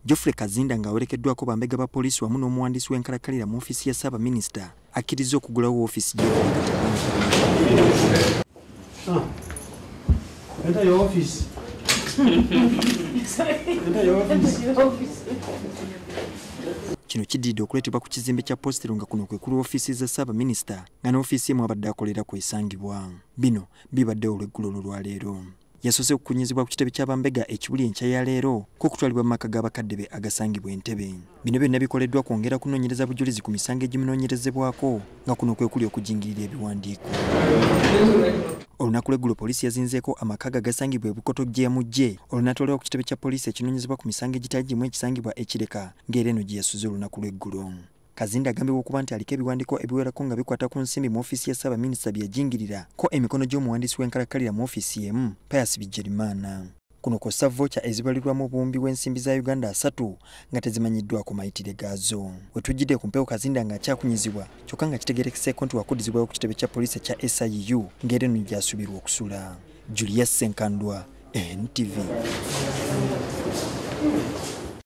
Geoffrey Kazinda ng'awerekeddwako bambega ba poliisi wamu n'omuwandiisi w'enkalakkalira mu ofiisi ya Ssaabaminisita akkiriza okugulawo ofiisi Enter your office. Enter your office. Kino kiddiridde okuleetebwa ku kizimbe kya Positero nga kuno kwe kuli ofiisi za Ssaabaminisita nga n'ofiisi emu abadde akolera kwesangibwa. Bino bibaddewo olw'eggulo olwaleero. Yasoose okukunyizibwa ku kitebe ky'abambega ekibuli enkya ya leero k'okutwalibwa mu maka g'abakadde be agasangibwa Entebbe. Bino byonna bikoleddwa kwongera kunoonyereza bujulizi ku misango egimunoonyerezebwako nga kuno kwe kuli okujingirira ebiwandiiko. Olunaku lw'eggulo poliisi yazinzeeko amaka agasangibwa e Bukoto gye yamugye olunatwalibwa ku kitebe kya poliisi ekinoonyezebwa ku misango egitali gimu ekisangibwa e Kireka ng'era eno gye yasuze olunaku lw'eggulo. Kazinda agambibwa okuba nti aliko ebiwandiiko ebiwerako nga bikwata ku nsimbi mu ofiisi ya Ssaabaminisita bye yajingirira ko emikono gy'omuwandiisi w'enkalakkalira mu ofiisi y'emu Pius Bigirimana. Kuno kw'ossa voucher ezibalirwamu obuwumbi bw'ensimbi za Uganda 3 nga tezimanyiddwako mayitire gaazo. We tujjidde ku mpewo Kazinda ng'akyakunyizibwa kyokka nga kitegeerekeseeko nti wakuddizibwayo ku kitebe kya poliisi ekya SIU ng'era eno gy'asuubirwa okusula. Julius Senkandwa, NTV.